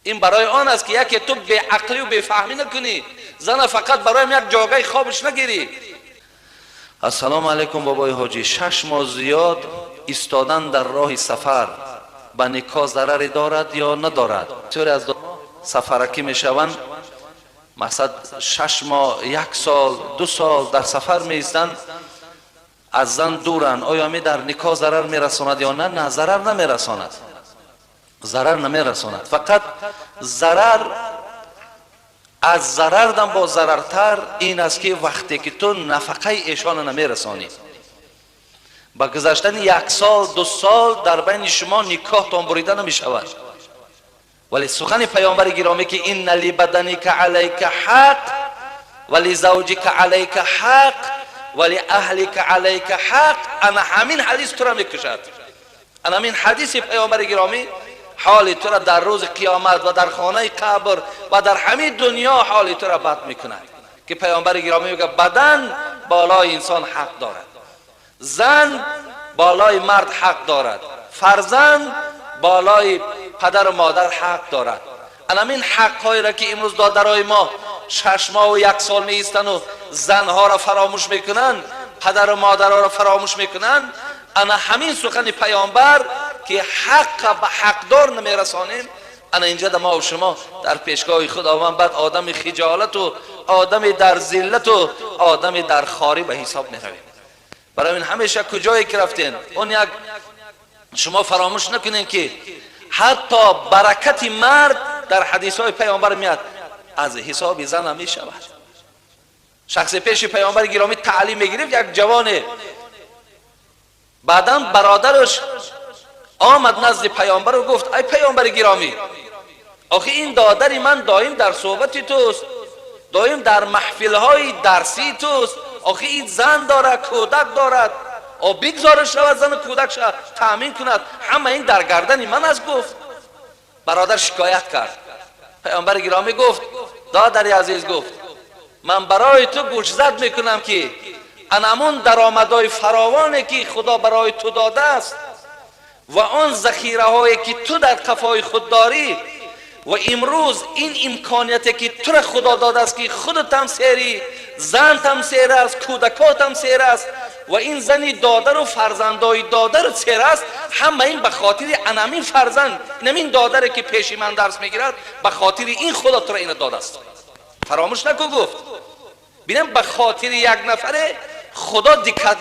Ин барои он аст, ки яке ту беақлию бефаҳмӣ накунӣ, зана фақат бароям як ҷогаи хобаш нагирӣ. Ассалому алайкум, бобои ҳоҷӣ. 6 моҳ зиёд истодан дар роҳи сафар ба никоҳ зараре дорад ё надорад? Бисёре аз сафаракӣ мешаванд, мақсад, 6 моҳ, як сол, 2 сол дар сафар меистанд, аз зан дуранд. Оё ами дар никоҳ зарар мерасонад ё на? На, зарар намерасонад, зарар намерасонад. Фақат зарар аз зарардам бо зарартар ин аст, ки вақте ки ту нафақаи эшона намерасонӣ, ба гузаштани як сол, 2 сол дар байни шумо никоҳтон бурида намешавад. Вале сухани паёмбари гиромӣ, ки إن لبدنك عليك حق ولزوجك عليك حق ولأهلك عليك حق, ана ҳамин ҳадис тура мекушад. Ана ҳамин ҳадиси паёмбари гиромӣ ҳоли тура дар рӯзи қиёмат ва дар хонаи қабр ва дар ҳамин дунё ҳоли тура бад мекунад, ки паёмбари гиромӣ мегӯяд: бадан болои инсон ҳақ дорад, зан болои мард ҳақ дорад, фарзанд болои падару модар ҳақ дорад. Анамин ҳақҳоеро, ки имрӯз додарои мо 6 моҳу як сол меистану занҳоро фаромӯш мекунанд, падару модарҳоро фаромӯш мекунанд, ана ҳамин сухани паёмбар, ки ҳаққа ба ҳақдор намерасонем, ана инҷа да мо шумо дар пешгоҳи Худованд баъд одами хиҷолату одами дар зиллату одами дар хорӣ ба ҳисоб меравем. Барои ин ҳамеша куҷое ки рафтен, он як шумо фаромӯш накунед, ки ҳатто баракати мард дар ҳадисҳои паёмбар меяд, аз ҳисоби зан мешавад. Шахсе пеши паёмбари гиромӣ таълим мегирифт, як ҷавоне. Баъдан бародараш омад назди паёмбару гуфт: «Ай паёмбари гиромӣ, охи ин додари ман доим дар суҳбати туст, доим дар маҳфилҳои дарсии туст. Охи ин зан дорад, кӯдак дорад, о бигзораш равад, зану кӯдакша таъмин кунад, ҳама ин дар гардани ман аст», гуфт. Бародар шикоят кард. Паёмбари гиромӣ гуфт: «Додари азиз, — гуфт, — ман барои ту гӯшзад мекунам, ки анамун даромадҳои фаровоне, ки Худо барои ту додааст, ва он захираҳое, ки ту дар қафои худ дорӣ, ва имрӯз ин имконияте, ки тура Худо додааст, ки худатам серӣ, зантам сер аст, кӯдакотам сер аст ва ин зани додару фарзандои додару сер аст, ҳама ин ба хотири анамин фарзанд, инамин додаре, ки пеши ман дарс мегирад, ба хотири ин Худо тура ина додааст, фаромӯш наку», гуфт. Бинам, ба хотири як нафаре Худо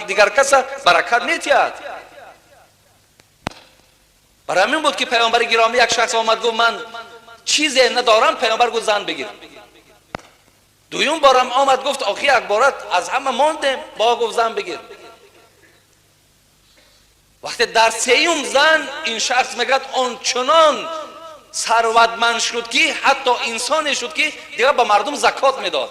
дигар каса баракат метиҳад. Барои ҳамин буд, ки паёмбари гиромӣ, як шахс омад, гуфт: «Ман чизе надорам». Паёмбар гуфт: «Зан бигир». Дуюм борам омад, гуфт: «Охи як бора аз ҳама мондем». Бо гуфт: «Зан бигир». Вақте дар сеюм зан, ин шахс мегӯяд, ончунон сарватманд шуд, ки ҳатто инсоне шуд, ки дигар ба мардум закот медод.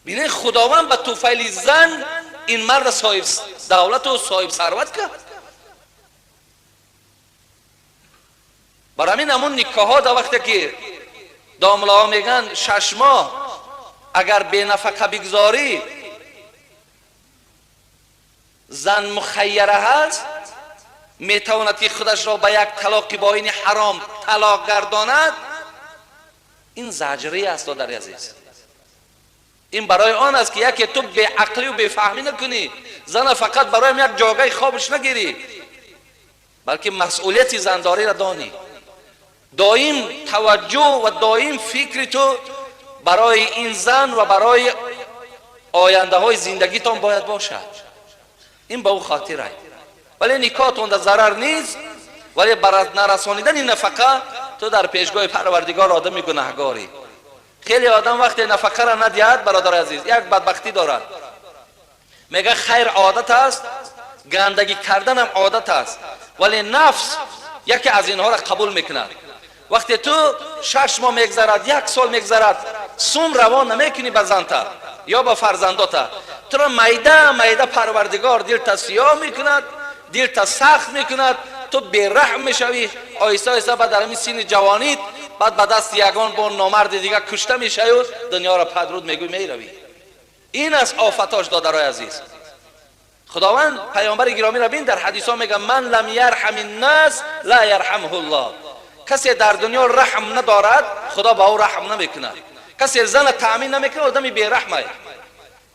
Бинед, Худованд ба туфайли зан ин марда соҳиб давлату соҳиб сарват кард. Барои ҳамин ҳамун никоҳҳо дар вақте ки домлаҳо мегӯянд, 6 моҳ агар бенафақа бигзорӣ, зан мухайяра ҳаст, метавонад, ки худашро ба як талоқи боини ҳаром талоқ гардонад. Ин заҷрӣ аст, додари азиз. Ин барои он аст, ки яке ту беақлию бефаҳмӣ накунӣ, зана фақат бароям як ҷогаи хобаш нагирӣ, балки масъулияти зандориро донӣ, доим таваҷҷӯҳ ва доим фикри ту барои ин зан ва барои ояндаҳои зиндагитон бояд бошад. Ин ба ӯ хотирай. Вале никоҳтонда зарар нест, вале бар нарасонидани нафақа ту дар пешгоҳи Парвардигор одами гунаҳгорӣ. Хеле одам вақте нафақаро надиҳад, бародари азиз, як бадбахтӣ дорад. Мега: «Хайр, одат аст, гандагӣ карданам одат аст». Вале нафс яке аз инҳоро қабул мекунад. Вақте ту 6 моҳ мегзарад, як сол мегзарад, сум равон намекунӣ ба занта ё ба фарзандота, туро майда майда Парвардигор дилта сиёҳ мекунад, дилта сахт мекунад, ту бераҳм мешавӣ. Оҳиста оҳиста баъд дар ҳамин синни ҷавонит баъд ба дасти ягон бо номарди дигар кушта мешавӣ, дунёро падруд мегӯй, меравӣ. Ин аст офатош, додарои азиз. Худованд паёмбари гиромиро бин, дар ҳадисҳо мега: من لم يرحم الناس لا يرحمه الله. Касе дар дунё раҳм надорад, Худо ба ӯ раҳм намекунад. Касе зана таъмин намекунад, одами бераҳмай.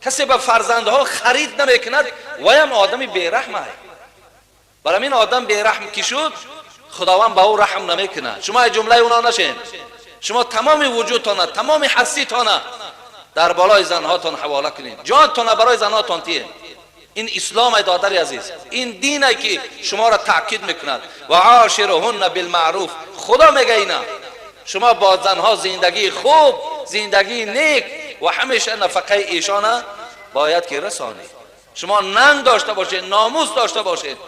Касе ба фарзандҳо харид намекунад, ваям одами бераҳмай. Барои ин одам бераҳм ки шуд, Худованд ба ӯ раҳм намекунад. Шумо аз ҷумлаи онҳо нашед. Шумо тамоми вуҷудтона, тамоми ҳаститона дар болои занҳотон ҳавола кунед, ҷонтона барои занҳотон тиед. Ин ислом ай, додари азиз, ин дин ай ки шуморо таъкид мекунад. Ва ошируҳунна билмаъруф. Худо мега ина шумо бо занҳо зиндагии хуб, зиндагии нек ва ҳамеша нафақаи эшона бояд ки расонед. Шумо нанг дошта бошед, номус дошта бошед,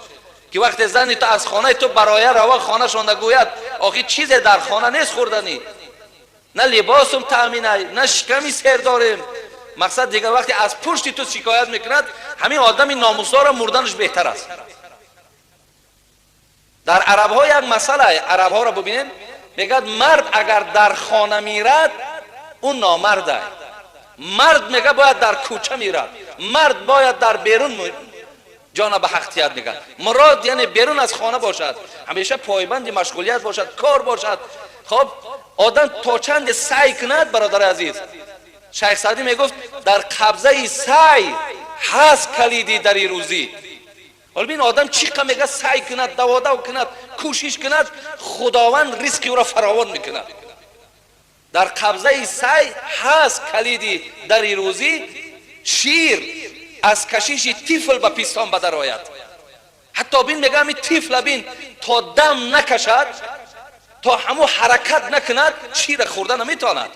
ки вақте зани ту аз хонаи ту бароя рава, хонашонда гӯяд: охи, чизе дар хона нест хӯрданӣ, на либосум таъминай, на шиками сер дорем. Мақсад, дигар вақте аз пушти ту шикоят мекунад, ҳамин одами номусдорро мурданаш беҳтар аст. Дар арабҳо як масъала, арабҳоро бубинед, мегӯяд: мард агар дар хона мирад, ӯ номарда. Мард, мега, бояд дар кӯча мирад, мард бояд дар берун ҷона ба ҳақ тиҳад. Мегӯяд, мурод яъне берун аз хона бошад, ҳамеша пойбанди машғулият бошад, кор бошад. Хоб, одам то чанде саъй кунад, бародари азиз, Шайх Саъдӣ мегуфт: дар қабзаи саъй ҳаст калиди дари рӯзӣ. Ҳоло бин, одам чӣ қа, мега, саъй кунад, даводав кунад, кӯшиш кунад, Худованд ризқи ӯро фаровон мекунад. Дар қабзаи саъй ҳаст калиди дари рӯзӣ. Шир аз кашиши тифл ба пистон ба дар ояд. Ҳатто бин, мега, ҳами тифла бин, то дам накашад, то ҳамун ҳаракат накунад, шира хӯрда наметавонад.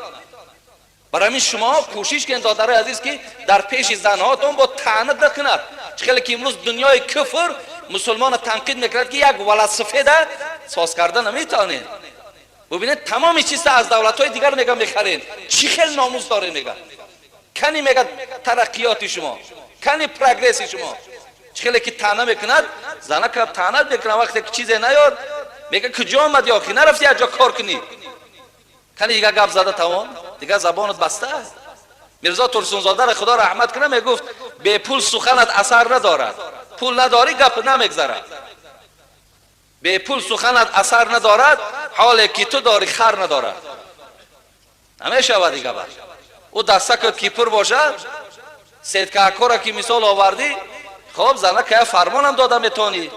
Барои ҳамин шумо кӯшиш кунед, додарои азиз, ки дар пеши занҳоатон бо таъна накунад. Чӣ хеле ки имрӯз дунёи куфр мусулмонро танқид мекунад, ки як велосипеда соз карда наметавонед. Бубинед, тамоми чиза аз давлатҳои дигар, мега, мехарем. Чӣ хел номус дорем, мега. Кани, мега, тараққиёти шумо, кани прогресси шумо? Чӣ хеле ки таъна мекунад, занака таънат мекунад, вақте ки чизе наёр, мега: куҷо омадӣ охи, нарафти як ҷо кор кунӣ? Кани, дига гап зада тавон, дига забонат баста аст. Мирзо Турсунзодаро Худо раҳмат кунад, мегуфт: бепул суханат асар надорад. Пул надорӣ, гап намегзарад. Бепул суханат асар надорад, ҳоле ки ту дорӣ, хар надорад. Намешавад дига. Бар ӯ дастакат ки пур бошад, сеткаакора ки мисол овардӣ, хоб, занака я фармонам дода метавонӣ,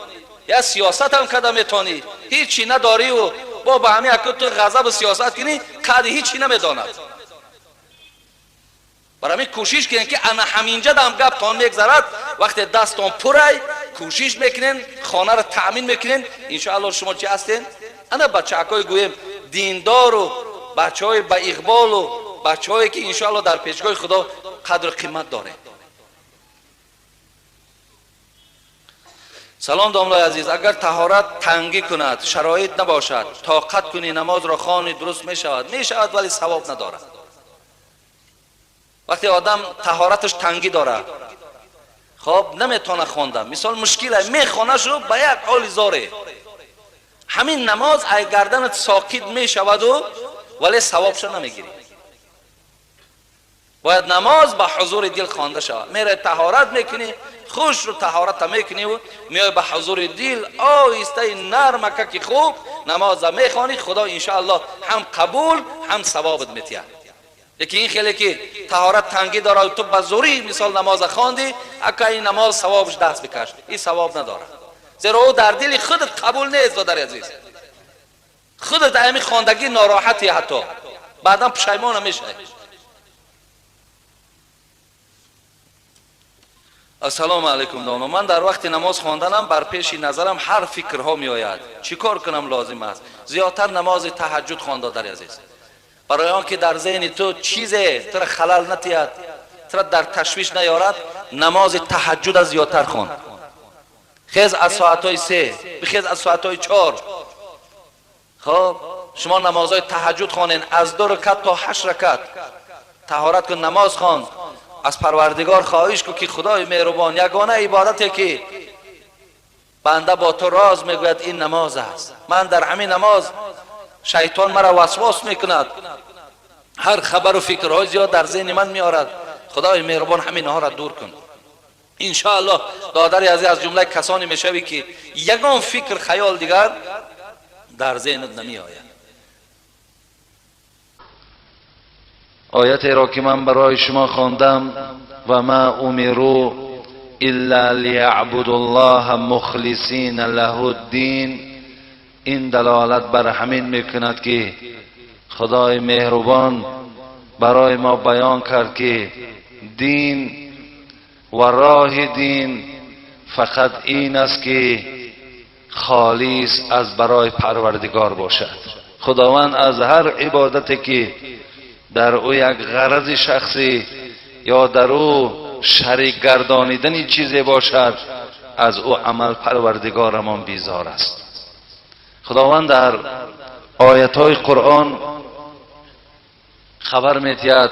я сиёсатам карда метавонӣ. Ҳичи надориву бо ба ҳамин аку ту ғазабу сиёсат кунӣ, қади ҳичи намедонад. Барои ҳамин кӯшиш кунед, ки ана ҳаминҷа дам гаптон мегзарад. Вақте дастон пурай, кӯшиш мекунен, хонаро таъмин мекунен, иншоалло шумо чӣ ҳастен? Ана бачаакҳои, гӯем, диндору бачаҳои ба иқболу бачаҳое ки иншоалло дар пешгоҳи Худо қадру қимат дорем. Салом, домлои азиз. Агар таҳорат тангӣ кунад, шароит набошад, тоқат кунӣ, намозро хони, дуруст мешавад? Мешавад, вале савоб надорад. Вақте одам таҳораташ тангӣ дорад, хоб, наметавона хонда, мисол, мушкила, мехонашу ба як ҳоли зоре, ҳамин намоз ай гарданат соқит мешаваду, вале савобша намегирӣ. Бояд намоз ба ҳузури дил хонда шавад. Мерай, таҳорат мекунӣ, хуш ру таҳората мекуниву меои, ба ҳузури дил оҳистаи нармака ки хуб намоза мехонӣ, Худо иншоаллоҳ ҳам қабул, ҳам савобат метиҳад. Лекин ин хеле ки таҳорат тангӣ дорад, ту ба зӯрӣ, мисол, намоза хондӣ, ака, ин намоз савобаш даст бикаш, ин савоб надорад, зеро ӯ дар дили худат қабул нест. Додари азиз, худат ҳамин хондагӣ нороҳатӣ, ҳатто баъдан пушаймона мешавӣ. Ассалому алайкум, доно. Ман дар вақти намоз хонданам бар пеши назарам ҳар фикрҳо меояд, чӣ кор кунам лозим аст? Зиёдтар намози таҳаҷҷуд хон, додари азиз, барои он ки дар зеҳни ту чизе тура халал натиҳад, тура дар ташвиш наёрад. Намози таҳаҷҷуда зиёдтар хон. Хез аз соатҳои 3, бихез аз соатҳои 4. Хоб, шумо намозҳои таҳаҷҷуд хонен, аз 2 ракат то 8 ракат. Таҳорат кун, намоз хон, аз Парвардигор хоҳиш кун, ки Худои меҳрубон, ягона ибодате ки банда бо ту роз мегӯяд, ин намоз аст. Ман дар ҳамин намоз шайтон мара васвос мекунад, ҳар хабару фикрҳои зиёд дар зеҳни ман меорад. Худои меҳрубон, ҳаминҳоро дур кун. Иншоаллоҳ, додари азиз, аз ҷумлаи касоне мешавӣ, ки ягон фикр, хаёл дигар در ذهنت نمی آید. آیتی را که من برای شما خواندم، و ما امروا الا لیعبدوا الله مخلصین له الدین، این دلالت بر همین میکند که خدای مهربان برای ما بیان کرد که دین و راه دین فقط این است که خالص از برای پروردگار باشد. خداوند از هر عبادتی که در او یک غرض شخصی یا در او شریک گردانیدن چیزی باشد، از او عمل پروردگارمان بیزار است. خداوند در آیت های قرآن خبر می‌دهد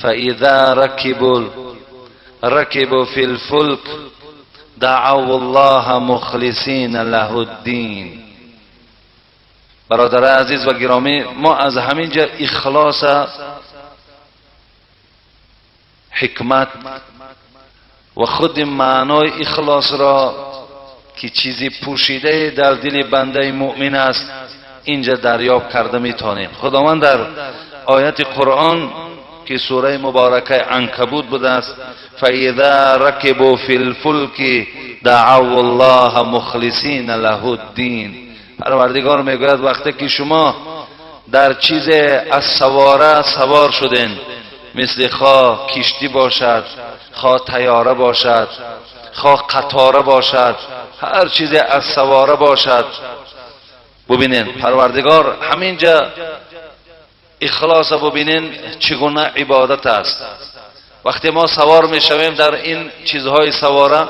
فإذا ركبوا في الفلك دعوا الله مخلصین له الدین. برادر عزیز و گرامی، ما از همینجا اخلاص، حکمت و خود معنای اخلاص را که چیزی پوشیده در دل بنده مؤمن است اینجا دریافت کرده میتونیم. خداوند در آیت قرآن که سوره مبارکه عنکبوت بوده است، فاذا ركبوا فی الفلک دعوا الله مخلصین له الدین. پروردگار میگوید وقتی که شما در چیز از سواره سوار شدین، مثل خواه کشتی باشد، خواه طیاره باشد، خواه قطاره باشد، هر چیز از سواره باشد، ببینین پروردگار همینجا اخلاص ببینین چگونه عبادت است. وقتی ما سوار میشویم در این چیزهای سواره،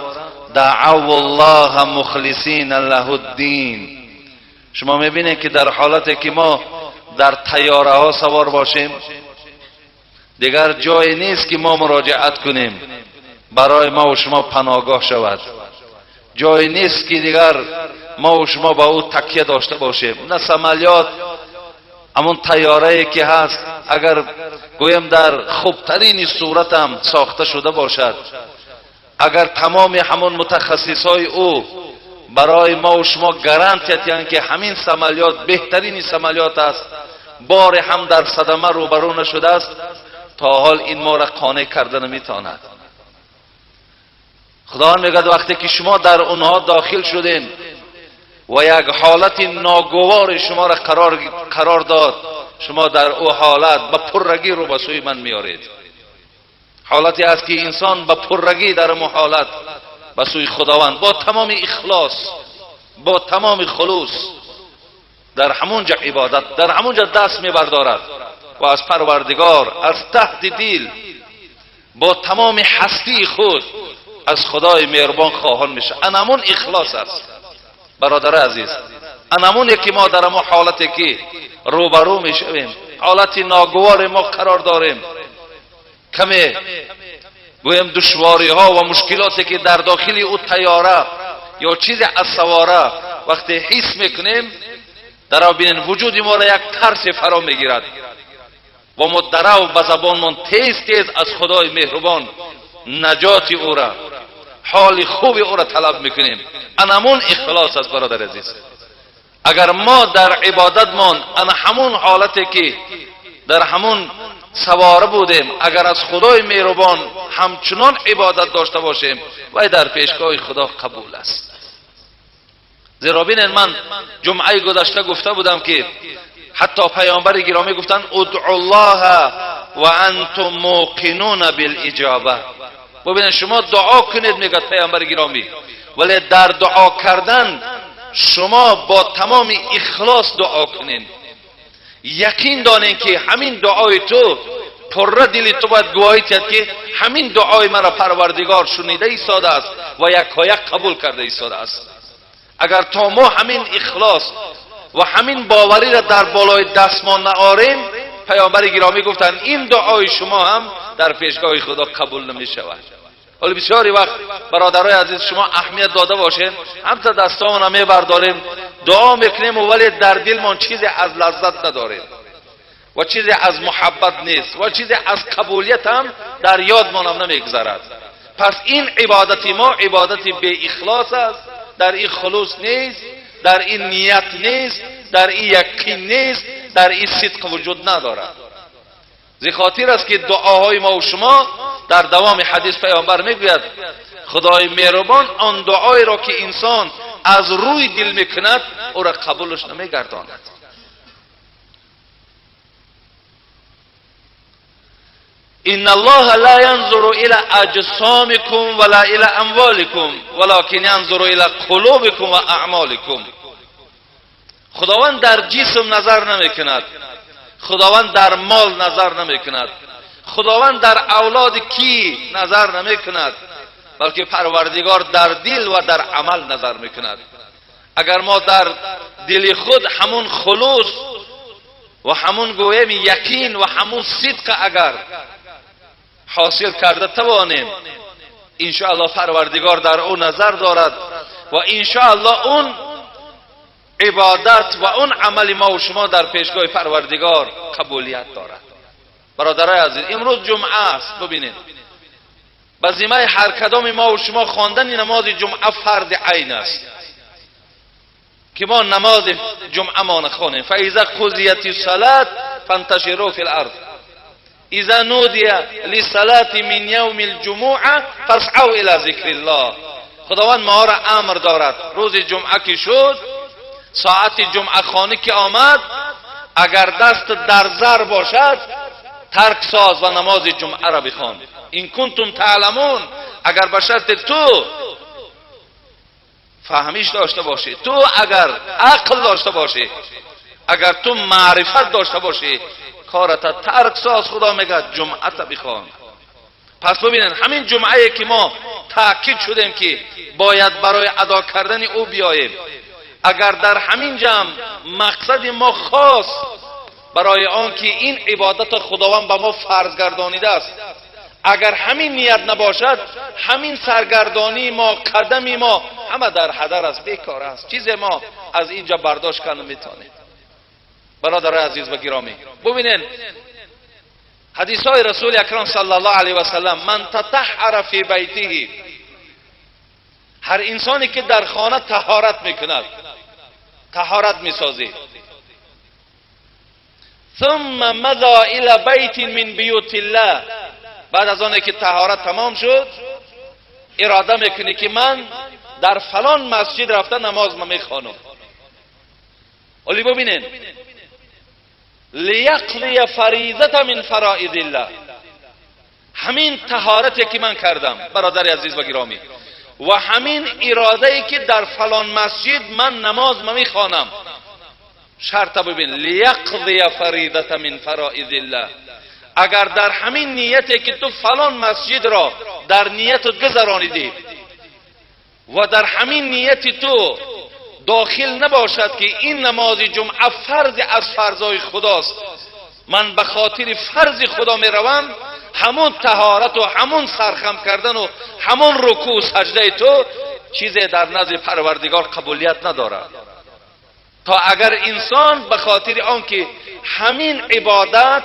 دعوا الله مخلصین له الدین. شما میبینید که در حالتی که ما در طیاره ها سوار باشیم، دیگر جایی نیست که ما مراجعت کنیم برای ما و شما پناهگاه شود، جایی نیست که دیگر ما و شما با او تکیه داشته باشیم. نه سمالیات، همون طیاره که هست، اگر گویم در خوبترین صورت هم ساخته شده باشد، اگر تمام همون متخصص های او برای ما و شما گارانتی یعنی که همین سمالیات بهترین سمالیات است، بار هم در صدمه روبرو نشده است، تا حال این ما را قانع کرده نمیتواند. خداوند میگه وقتی که شما در اونها داخل شدین و یک حالت ناگوار شما را قرار داد، شما در او حالت به پرگی رو به سوی من میارید. حالتی است که انسان به پرگی در اون حالت به سوی خداوند با تمام اخلاص، با تمام خلوص در همونجا عبادت، در همونجا دست میبردارد و از پروردگار از تحت دل با تمام هستی خود از خدای مهربان خواهان میشه. انمون اخلاص است برادر عزیز، انمون که ما در ما حالتی که روبرو میشویم، حالت ناگوار ما قرار داریم، کمی گویم دشواری ها و مشکلاتی که در داخل او طیاره یا چیزی از سواره وقتی حس میکنیم، در بین وجود ما را یک ترس فرا میگیرد و ما درو به زبانمان تیز تیز از خدای مهربان نجات او را، حال خوب او را طلب میکنیم. انمون اخلاص است برادر عزیز. اگر ما در عبادتمان ان همون حالتی که در همون سواره بودیم، اگر از خدای مهربان همچنان عبادت داشته باشیم، و در پیشگاه خدا قبول است. زیرا ببینید من جمعه گذشته گفته بودم که حتی پیامبر گرامی گفتن ادعوا الله و انتم موقنون بالاجابه. ببینید شما دعا کنید، میگه پیامبر گرامی، ولی در دعا کردن شما با تمام اخلاص دعا کنید، یقین دانید که همین دعای تو پر دل تو باید گواهی دهد که همین دعای مرا پروردگار شنیده ایستاده است و یکایک قبول کرده ایستاده است. اگر تا ما همین اخلاص و همین باوری را در بالای دستمان نآریم، پیامبر گرامی گفتند این دعای شما هم در پیشگاه خدا قبول نمی شود. ولی بسیاری وقت برادرای عزیز شما اهمیت داده باشین، هم تا دستامون میبرداریم دعا میکنیم ولی در دلمان چیزی از لذت نداریم و چیزی از محبت نیست و چیزی از قبولیت هم در یادمان هم نمیگذرد. پس این عبادت ما عبادت بی اخلاص است، در این خلوص نیست، дар ин ният нест, дар ин яқин нест, дар ин сидқ вуҷуд надорад. Зи хотир аст ки дуоҳои мо ва шумо дар давоми ҳадис паёмбар мегӯяд худои меҳрубон он дуоеро ки инсон аз рӯи дил мекунад ӯро қабулаш намегардонад. إن الله لا ينظر إلى أجسامكم ولا إلى أموالكم ولكن ينظر إلى قلوبكم وأعمالكم. خداوند در جسم نظر نمیکند، خداوند در مال نظر نمیکند، خداوند در اولاد کی نظر نمیکند، بلکه پروردگار در دل و در عمل نظر میکند. اگر ما در دل خود همون خلوص و همون گویم یقین و همون صدق اگر حاصل کرده توانیم، انشاءالله پروردگار در او نظر دارد و انشاءالله اون عبادت و اون عمل ما و شما در پیشگاه پروردگار قبولیت دارد. برادرای عزیز، امروز جمعه است. ببینید به ذمه هر کدام ما و شما خواندن نماز جمعه فرض عین است که ما نماز جمعه ما نخوانیم. فاذا قضیت الصلاه فانتشروا فی الارض اذا نودی للصلاه من یوم الجمعه فاسعوا الى ذکر الله. خداوند ما را امر دارد روز جمعه که شد، ساعت جمعه خانه که آمد، اگر دست در زر باشد ترک ساز و نماز جمعه را بخوان. این کنتم تعلمون، اگر به شرط تو فهمیش داشته باشی، تو اگر عقل داشته باشی، اگر تو معرفت داشته باشی، کارت ترک ساز، خدا میگه جمعه تا بخوان. پس ببینن همین جمعه که ما تاکید شدیم که باید برای ادا کردن او بیاییم، اگر در همین جمع مقصد ما خاص برای آن که این عبادت خداوند به ما فرض گردانیده است، اگر همین نیت نباشد، همین سرگردانی ما، قدمی ما همه در هدر است، بیکار است، چیز ما از اینجا برداشت کنه نمیتونیم. برادرای عزیز و گرامی، ببینین حدیث های رسول اکرم صلی الله علیه و سلم، من تطهر فی بیته، هر انسانی که در خانه طهارت میکند، طهارت میسازی، ثم مضى الى بیت من بیوت الله، بعد از آنکه که طهارت تمام شد اراده میکنی که من در فلان مسجد رفته نماز ما میخوانم. ولی ببینین لیقضی فریضة من فرائض الله، همین طهارتی که من کردم برادر عزیز و گرامی، و همین اراده ای که در فلان مسجد من نماز ما میخوانم، شرط ببین لیقضی فریضة من فرائض الله، اگر در همین نیتی که تو فلان مسجد را در نیت گذرانیدی و در همین نیت تو داخل نباشد که این نماز جمعه فرض از فرضای خداست، من به خاطر فرض خدا میروم، همون طهارت و همون سرخم کردن و همون رکوع و سجده تو چیزی در نزد پروردگار قبولیت ندارد. تا اگر انسان به خاطر آنکه همین عبادت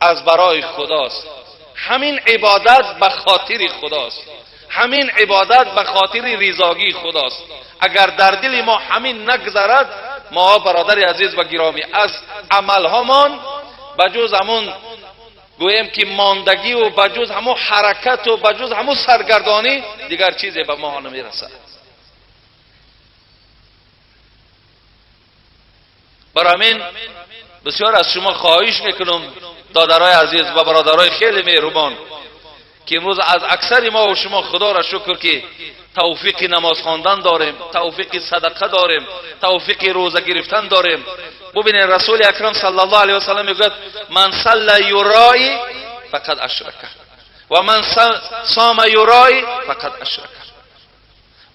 از برای خداست، همین عبادت به خاطر خداست، همین عبادت به خاطر رضاگی خداست، اگر در دل ما همین نگذرد، ما برادر عزیز و گرامی از عملهامان بجز همون گوییم که ماندگی و بجز همون حرکت و بجز همون سرگردانی دیگر چیزی به ما نمیرسد. برای همین بسیار از شما خواهش میکنم دادرای عزیز و برادرای خیلی مهربان که امروز از اکثر ما و شما خدا را شکر که توفیق نماز خواندن داریم، توفیق صدقه داریم، توفیق روزه گرفتن داریم. ببینید رسول اکرم صلی الله علیه و سلم میگوید من صلی یرای فقد اشرک و من صام یرای فقد اشرک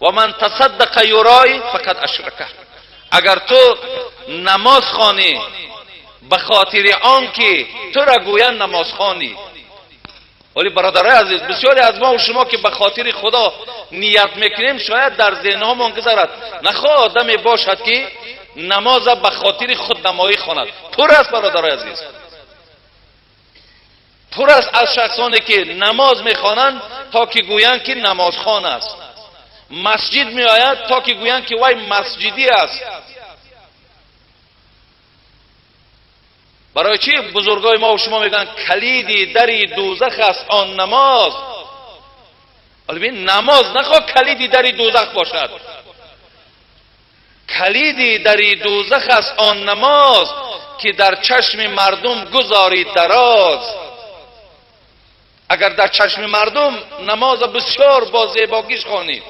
و من تصدق یرای فقد اشرک. اگر تو نماز خوانی به خاطر آن که تو را گویند نماز خوانی، ولی برادرای عزیز بسیاری از ما و شما که به خاطر خدا نیت میکنیم شاید در ذهنهامون گذرد نخواه آدمی باشد که نماز به خاطر خودنمایی خواند. پر است برادرای عزیز، پر است از شخصانی که نماز میخوانند تا که گویند که نمازخوان است، مسجد می آید تا که گویند که وای مسجدی است. برای چی بزرگای ما و شما میگن کلیدی دری دوزخ است آن نماز؟ ولی ببین، نماز نخواه کلیدی دری دوزخ باشد. کلیدی دری دوزخ است آن نماز که در چشم مردم گذاری دراز. اگر در چشم مردم نماز بسیار با زیباگیش خوانی،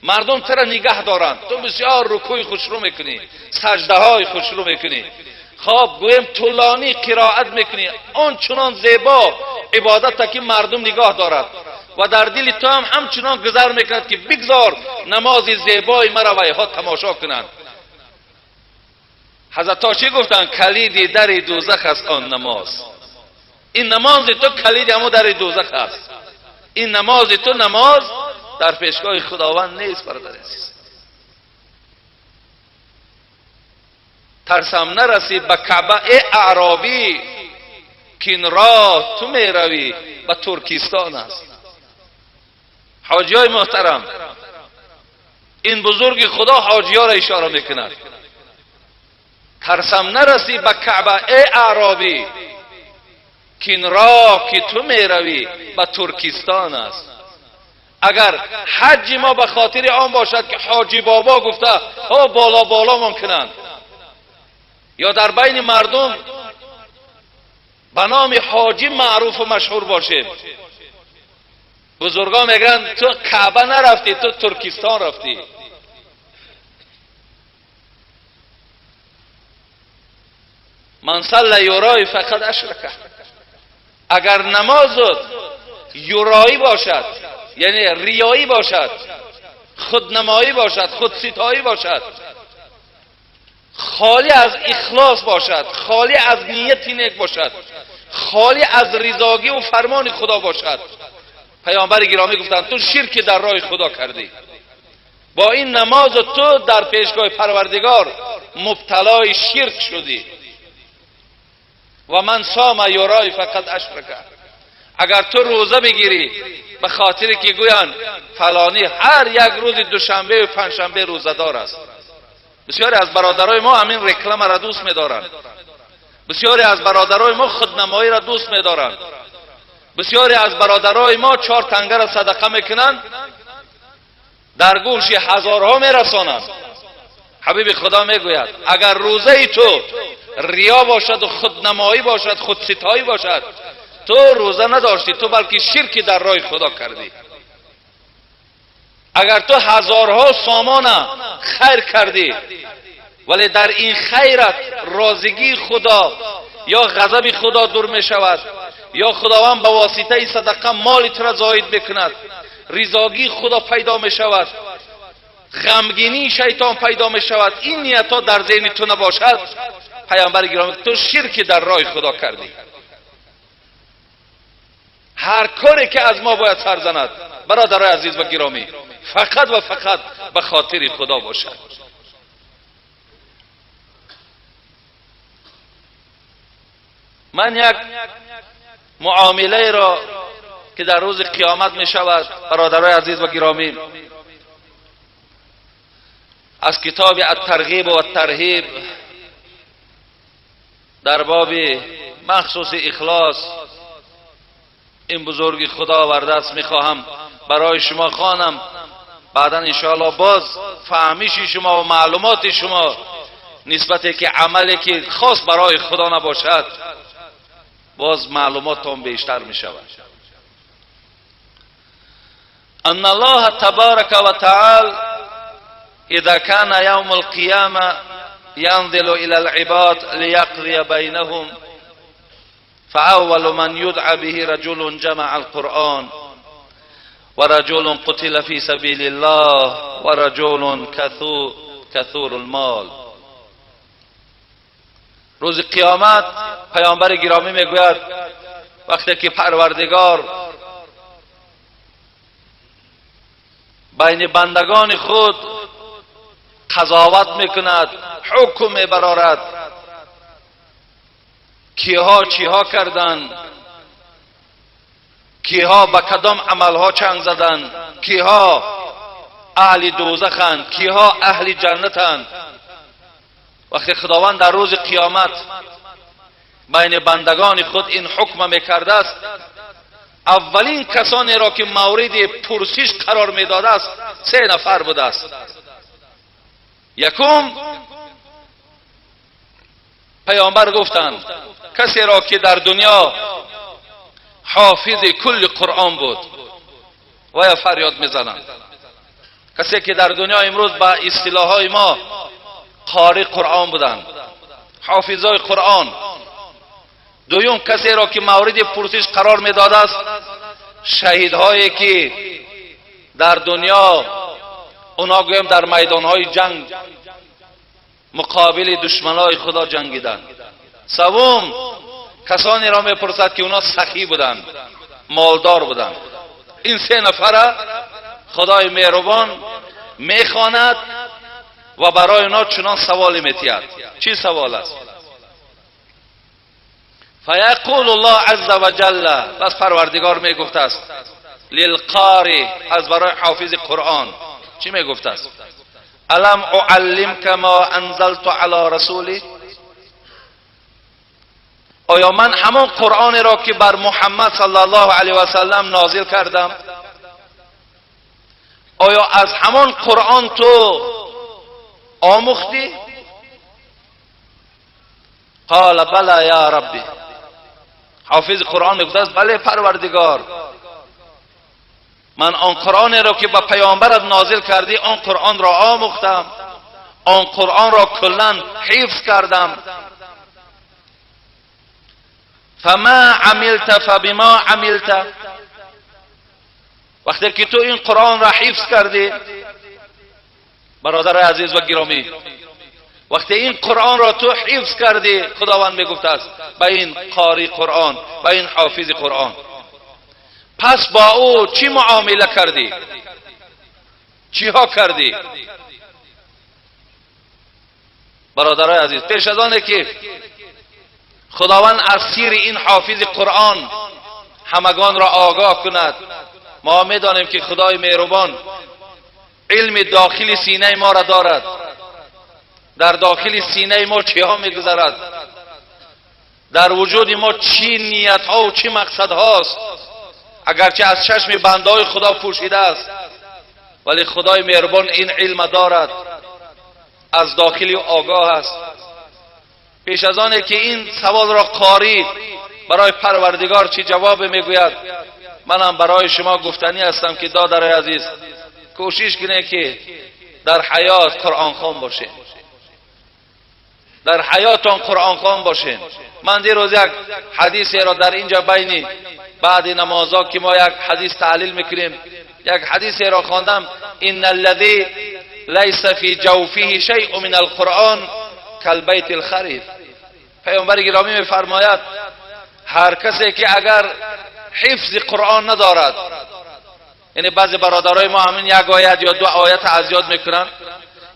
مردم تو را نگه دارند، تو بسیار رکوع خوشرو میکنی، سجده های خوشرو میکنی، خب گویم طولانی قرائت میکنی، آن چنان زیبا عبادت که مردم نگاه دارد و در دل تو هم همچنان گذر میکند که بگذار نماز زیبای مرا ویها تماشا کنند. حضرت چی گفتند؟ کلیدی در دوزخ است آن نماز. این نماز تو کلید همو در دوزخ است. این نماز تو نماز در پیشگاه خداوند نیست. برادر عزیز، ترسم نرسی به کعبه ای اعرابی که این راه تو میروی به ترکستان است. حاجی های محترم، این بزرگ خدا حاجی ها را اشاره میکند. ترسم نرسی به کعبه ای اعرابی که این راه که تو میروی به ترکستان است. اگر حج ما به خاطر آن باشد که حاجی بابا گفته ها بالا بالا ممکنند، یا در بین مردم به نام حاجی معروف و مشهور باشیم، بزرگا میگن تو کعبه نرفتی، تو ترکستان رفتی. من صلی یورای فقط اشرکه. اگر نمازت یورایی باشد، یعنی ریایی باشد، خودنمایی باشد، خودستایی باشد، خالی از اخلاص باشد، خالی از نیت نیک باشد، خالی از رضاگی و فرمان خدا باشد، پیامبر گرامی گفتند تو شرک در راه خدا کردی. با این نماز تو در پیشگاه پروردگار مبتلای شرک شدی. و من صام یورای فقط اشرک. اگر تو روزه بگیری به خاطر که گویند فلانی هر یک روز دوشنبه و پنجشنبه روزه دار است. بسیاری از برادرای ما همین رکلم را دوست می‌دارند. بسیاری از برادرای ما خودنمایی را دوست می‌دارند. بسیاری از برادرای ما 4 تنگه را صدقه میکنند، در گوش هزارها میرسانند. حبیب خدا میگوید اگر روزه تو ریا باشد و خودنمایی باشد، خودستایی باشد، تو روزه نداشتی، تو بلکه شرکی در راه خدا کردی. اگر تو هزارها سامان خیر کردی ولی در این خیرت راضیگی خدا یا غضب خدا دور می شود، یا خداوند به واسطه صدقه مال تو را زاید بکند، رضاگی خدا پیدا می شود، غمگینی شیطان پیدا می شود، این نیت ها در ذهن تو نباشد، پیامبر گرامی تو شرک در راه خدا کردی. هر کاری که از ما باید سر زند برادرای عزیز و گرامی، فقط و فقط به خاطر خدا باشد. من یک معامله را که در روز قیامت می شود برادرای عزیز و گرامی، از کتاب الترغیب و الترهیب در باب مخصوص اخلاص این بزرگ خدا آورده است، میخواهم برای شما خوانم، بعدا انشاءالله باز فهمیش شما و معلومات شما نسبت که عملی که خاص برای خدا نباشد باز معلوماتتان بیشتر می شود. ان الله تبارک و تعالی اذا كان يوم القيامة ينزل الى العباد ليقضي بينهم فأول من يدعى به رجل جمع القرآن ورجل قتل في سبيل الله ورجل كثور المال. روز قیامت پیامبر گرامی میگوید وقتی که پروردگار بین بندگان خود قضاوت میکند، حکم میبرارد، کیها چیها کردند، کیها به کدام عملها چنگ زدند، کیها اهل دوزخند، کیها اهل جنتند. وقتی خداوند در روز قیامت بین بندگان خود این حکم میکرده است، اولین کسانی را که مورد پرسش قرار میداده است سه نفر بوده است. یکم، پیامبر گفتند کسی را که در دنیا حافظ کل قرآن بود و یا فریاد میزنند. کسی که در دنیا امروز با اصطلاحهای ما قاری قرآن بودند، حافظای قرآن. دوم، کسی را که مورد پرسش قرار میداده است شهیدهایی که در دنیا اونا گویم در میدانهای جنگ مقابل دشمنای خدا جنگیدند. سوم، کسانی را میپرسد که اونا سخی بودند، مالدار بودند. این سه نفر خدای مهربان میخواند و برای اونا چنان سوالی میتید. چی سوال است؟ فیقول الله عز وجل، بس پروردگار میگفت است للقاری، از برای حافظ قرآن چی میگفت است؟ الم اعلمک ما انزلت علی رسولی، آیا من همان قرآن را که بر محمد صلی الله علیه و سلم نازل کردم، آیا از همان قرآن تو آموختی؟ قال بله یا ربی. حافظ قرآن میگفت است بله پروردگار، من آن قرآن را که به پیامبرت نازل کردی آن قرآن را آموختم، آن قرآن را کلا حفظ کردم. فما عملت فبما عملت، وقتی که تو این قرآن را حفظ کردی، برادر عزیز و گرامی، وقتی این قرآن را تو حفظ کردی، خداوند میگفت است به این قاری قرآن، به این حافظ قرآن، پس با او چی معامله کردی؟ چیها کردی؟ برادرای عزیز، پیش از آنه که خداوند از سیر این حافظ قرآن همگان را آگاه کند، ما میدانیم که خدای مهربان علم داخل سینه ما را دارد. در داخل سینه ما چیها میگذرد، در وجود ما چی نیت ها و چی مقصد هاست، اگرچه از چشم بندهای خدا پوشیده است، ولی خدای مهربان این علم دارد، از داخل آگاه است. پیش از آنه که این سوال را قاری برای پروردگار چی جواب میگوید، منم برای شما گفتنی هستم که دادر عزیز، کوشش کنه که در حیات قرآن خوان باشین، در حیاتان قرآن خوان باشین. من دیروز یک حدیثی را در اینجا بینی بعد نمازها که ما یک حدیث تحلیل میکنیم، یک حدیثی را خواندم، ان الذی لیس فی جوفه شیء من القرآن کالبیت الخریف. پیامبر گرامی میفرماید هر کسی که اگر حفظ قرآن ندارد، یعنی بعضی برادرای ما همین یک آیت یا دو آیت از یاد میکنن،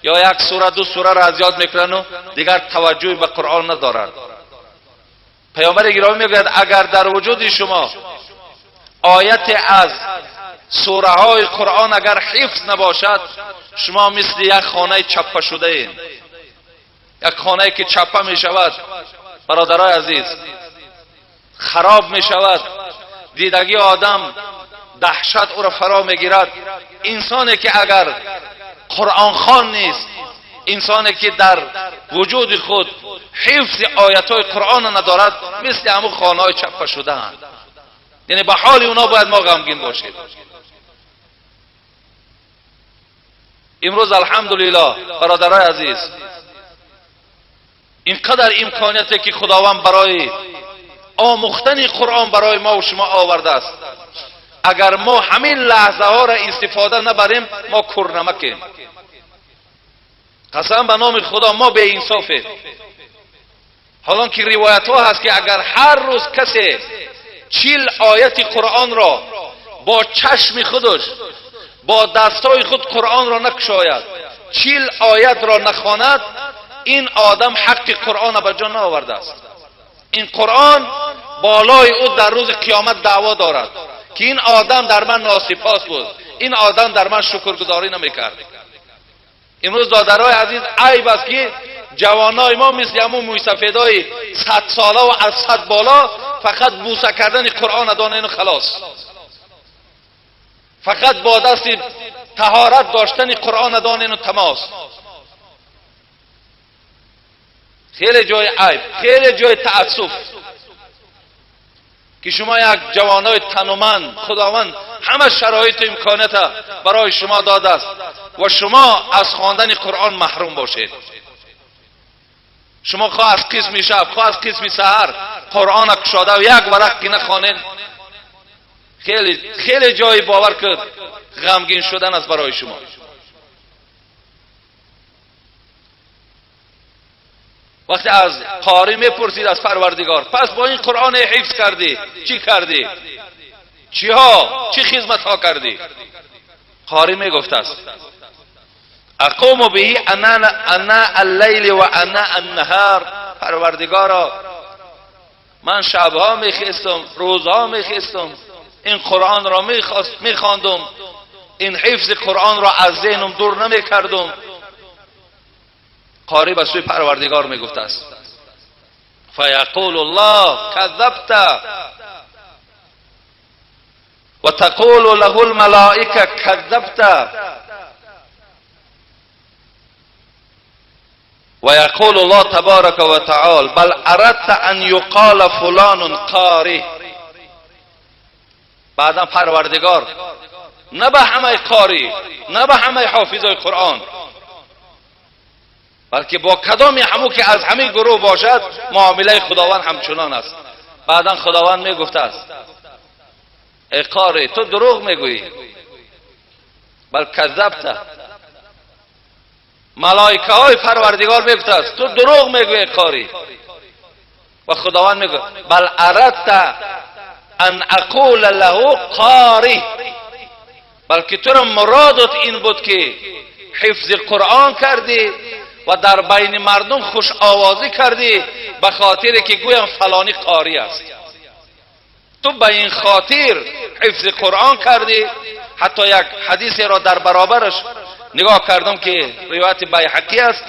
یا یک سوره دو سوره را از یاد میکنن و دیگر توجهی به قرآن ندارند. پیامبر گرامی میگوید اگر در وجود شما آیت از سوره های قرآن اگر حفظ نباشد، شما مثل یک خانه چپه شده این، یک خانه که چپه می شود، برادرای عزیز، خراب می شود، دیدگی آدم دهشت او را فرا می گیرد. انسانی که اگر قرآن خوان نیست، انسانی که در وجود خود حفظ آیت های قرآن ندارد، مثل همون خانه های چپه شده اند. یعنی به حال اونا باید ما غمگین باشیم. امروز الحمدلله برادرای عزیز، اینقدر امکانیتی که خداوند برای آموختن قرآن برای ما و شما آورده است، اگر ما همین لحظه ها را استفاده نبریم، ما کور نمکیم. قسم به نام خدا ما به انصافیم. حالا که روایت ها هست که اگر هر روز کسی 40 آیت قرآن را با چشم خودش، با دستای خود قرآن را نکشاید، 40 آیت را نخواند، این آدم حق قرآن به جا نآورده است. این قرآن بالای او در روز قیامت دعوا دارد که این آدم در من ناسپاس بود، این آدم در من شکرگزاری نمیکرد. امروز دادرای عزیز عیب است که جوانای ما مثل همون مویسفیدای 100 ساله و از 100 بالا فقط بوسه کردن قرآن دانین و خلاص، فقط با دست طهارت داشتن قرآن دانین و تماس. خیلی جای عیب، خیلی جای تأسف که شما یک جوانای تنومند، خداوند همه شرایط و امکانات برای شما داده است و شما از خواندن قرآن محروم باشید. شما خواه از قسم شب، خواه از قسم سحر قرآن کشاده و یک ورق که نخوانید، خیلی خیلی جای باور کرد غمگین شدن است برای شما. وقتی از قاری میپرسید از پروردگار، پس با این قرآن حفظ کردی چی کردی؟ چیها چی خدمت ها کردی؟ قاری میگفت است اقوم به انا اللیل و انا النهار. پروردگارا من شبها میخواستم، روزها میخواستم، این قرآن را میخواندم، این حفظ قرآن را از ذهنم دور نمیکردم. قاری به سوی پروردگار میگفت است فیقول الله کذبت و تقول له الملائکه کذبت و یقول الله تبارک و تعالی بل اردت ان یقال فلان قاری. بعدا پروردگار نه به همه قاری، نه به همه حافظای قرآن، بلکه با کدامی همو که از همه گروه باشد معامله خداوند همچنان است. بعدا خداوند میگفته است ای قاری تو دروغ میگویی، بل کذبت. ملائکه های پروردگار میگفته است تو دروغ میگویی قاری. و خداوند میگه بل اردت ان اقول له قاری، بلکه تو را مرادت این بود که حفظ قرآن کردی و در بین مردم خوش آوازی کردی به خاطر که گویم فلانی قاری است. تو به این خاطر حفظ قرآن کردی. حتی یک حدیثی را در برابرش نگاه کردم که روایت بیهقی است.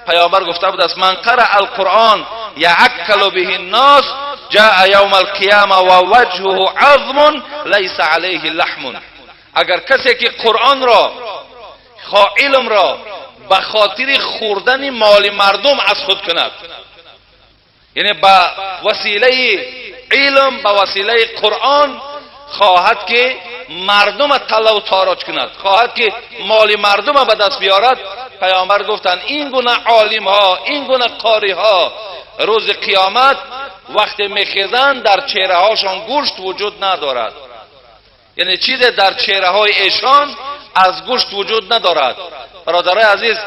پیامبر گفته بود است من قرأ القرآن یعکل به الناس جاء یوم القیامه و وجهه عظم لیس علیه لحم. اگر کسی که قرآن را، خواه علم را به خاطر خوردن مال مردم از خود کند، یعنی به وسیله علم، به وسیله قرآن خواهد که مردم طلا و تاراج کند، خواهد که مال مردم به دست بیارد، پیامبر گفتند این گونه عالم ها، این گونه قاری ها روز قیامت وقتی میخیزند در چهره هاشان گوشت وجود ندارد، یعنی چیز در چهره های ایشان از گوشت وجود ندارد. برادرای عزیز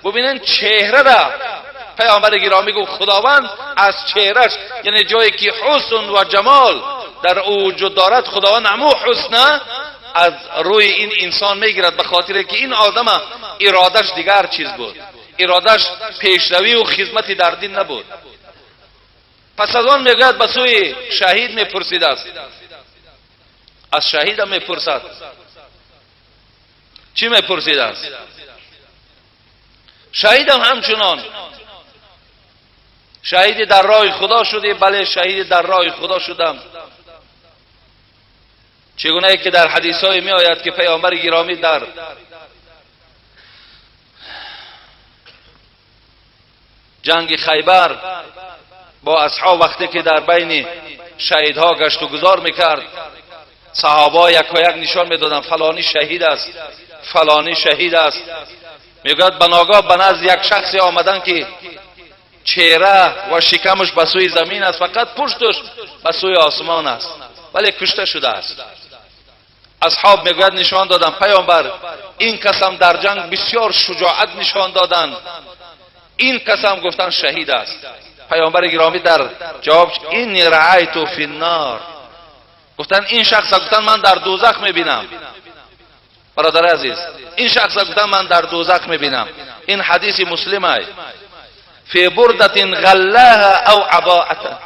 ببینن چهره را پیامبر گرامی گفت خداوند از چهرهش، یعنی جایی که حسن و جمال در او وجود دارد، خداوند همو حسن از روی این انسان میگیرد، به خاطر که این آدم ارادش دیگر چیز بود، ارادش پیشروی و خدمتی در دین نبود. پس از آن میگوید به سوی شهید میپرسید است، از شهید هم میپرسد. چی میپرسید است؟ شهید هم همچنان شهید در راه خدا شدی؟ بله شهید در راه خدا شدم. چگونه که در حدیث های می آید که پیامبر گرامی در جنگ خیبر با اصحاب وقتی که در بین شهیدها گشت و گذار میکرد، صحابه یک و یک نشان میدادن فلانی شهید است، فلانی شهید است. میگوید بناگاه به نزد یک شخصی آمدن که چهره و شکمش به سوی زمین است، فقط پشتش به سوی آسمان است، ولی کشته شده است. اصحاب میگوید نشان دادن پیامبر این کسم در جنگ بسیار شجاعت نشان دادن، این کسم گفتن شهید است. پیامبر گرامی در جواب این رأیت فی النار، گفتن این شخص گفتن من در دوزخ میبینم. برادر عزیز این شخص گفتن من در دوزخ میبینم. این حدیث مسلم است. فی بردة غلاها او عباءة.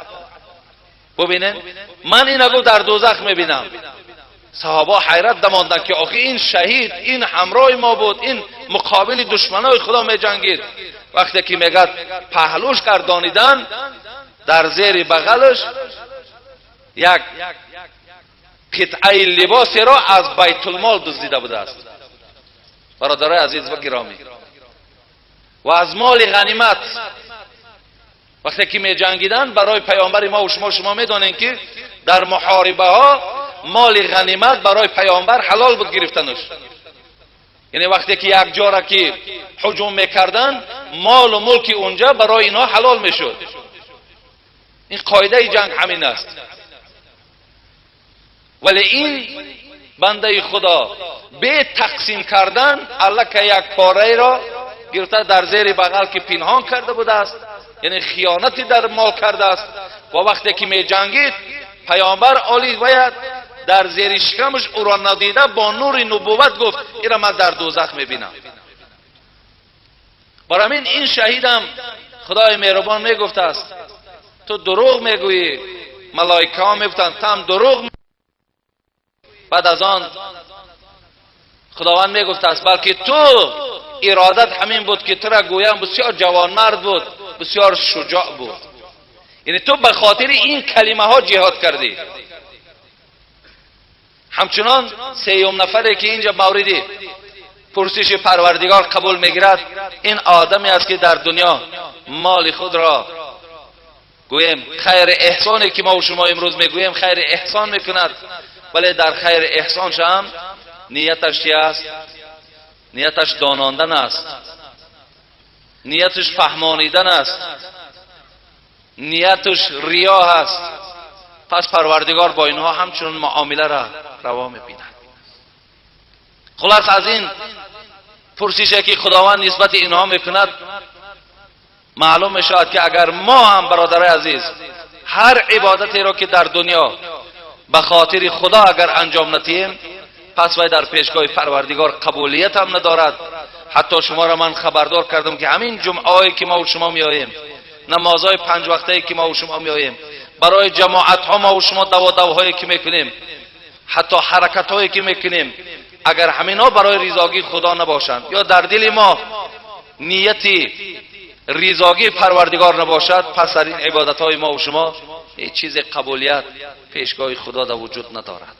ببینن من اینو در دوزخ میبینم. Саҳоба ҳайрат дамонданд ки охи ин шаҳид, ин ҳамроҳи мо буд, ин муқобили душманои Худо меҷангид. Вақте ки мегӯяд паҳлӯш гардонидан, дар зери бағалаш як қитъаи либосеро аз байтулмол дуздида будааст. Бародарои азиз ва гиромӣ, ва аз моли ғанимат вақте ки меҷангиданд барои паёмбари мо ва шумо, шумо медонед ки дар муҳорибаҳо моли ғанимат барои паёмбар ҳалол буд гирифтанаш. Яъне вақте ки як ҷора ки ҳуҷум мекарданд, молу мулки унҷа барои инҳо ҳалол мешуд. Ин қоидаи ҷанг ҳамин аст. Вале ин бандаи Худо бе тақсим кардан аллака як пораеро гирифта дар зери бағал ки пинҳон карда будааст, яъне хиёнати дар мол кардааст. Ва вақте ки меҷангид, паёмбар оли бояд дар зери шикамаш ӯро надида бо нури нубувват гуфт: инро ман дар дӯзах мебинам. Барои ҳамин ин шаҳидам Худои меҳрубон мегуфтааст: ту дурӯғ мегӯӣ. Малоикаҳо мегуфтанд: ту ҳам дурӯғ. Баъд аз он Худованд мегуфтааст: балки ту иродат ҳамин буд ки тура гӯям бисёр ҷавонмард буд, бисёр шуҷоъ буд, яъне ту ба хотири ин калимаҳо ҷиҳод кардӣ. Ҳамчунон сеюм нафаре ки инҷа мавриди пурсиши Парвардигор қабул мегирад, ин одаме аст ки дар дунё моли худро, гӯем, хайри эҳсоне ки мо шумо имрӯз мегӯем, хайри эҳсон мекунад, вале дар хайри эҳсонш ҳам нияташ чи аст? Нияташ донондан аст, нияташ фаҳмонидан аст, нияташ риё аст. Пас Парвардигор бо инҳо ҳамчунин муомиларо раво мебинад. Хулас, аз ин пурсише ки Худованд нисбати инҳо мекунад, маълум мешавад ки агар мо ҳам, бародарои азиз, ҳар ибодатеро ки дар дунё ба хотири Худо агар анҷом надиҳем, пас вай дар пешгоҳи Парвардигор қабулият ҳам надорад. Ҳатто шуморо ман хабардор кардам ки ҳамин ҷумъаҳое ки мо шумо меоем, намозҳои панҷвақтае ки мо шумо меоем, барои ҷамоатҳо мо шумо даводавҳое ки мекунем, ҳатто ҳаракатҳое ки мекунем, агар ҳаминҳо барои ризогии Худо набошанд ё дар дили мо нияти ризогии Парвардигор набошад, пас дар ин ибодатҳои мо шумо ҳеҷ чизе қабулият пешгоҳи Худо дар вуҷуд надорад.